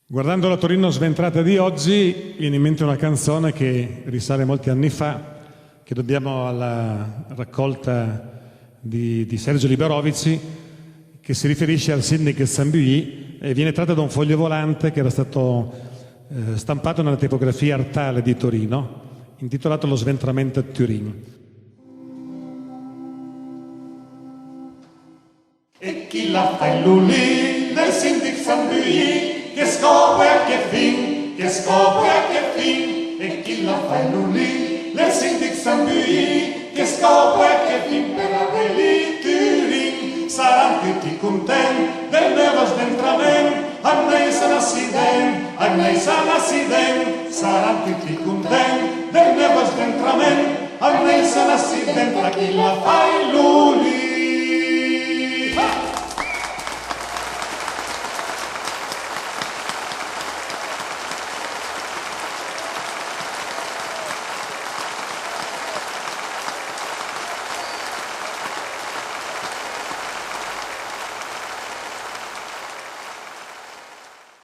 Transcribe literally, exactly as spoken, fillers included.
Guardando la Torino sventrata di oggi, viene in mente una canzone che risale molti anni fa, che dobbiamo alla raccolta di, di Sergio Liberovici, che si riferisce al sindaco Sambuyi e viene tratta da un foglio volante che era stato, eh, stampato nella tipografia Artale di Torino, intitolato Lo sventramento a Turin. E chi l'ha fait lu li, l'é ël sindic Sambuyi, che scòp e che fin, che scòp e che fin. E chi l'ha fait lu li, l'é ël sindic Sambuyi, che scòp e che fin, për avelì Turin. Saran tuti content dël neuv sventrament, a gnà-i san accident, a gnà-i san accident. Saran tuti content dël neuv sventrament, a gnà-i san accident, a chi l'ha fait lu li.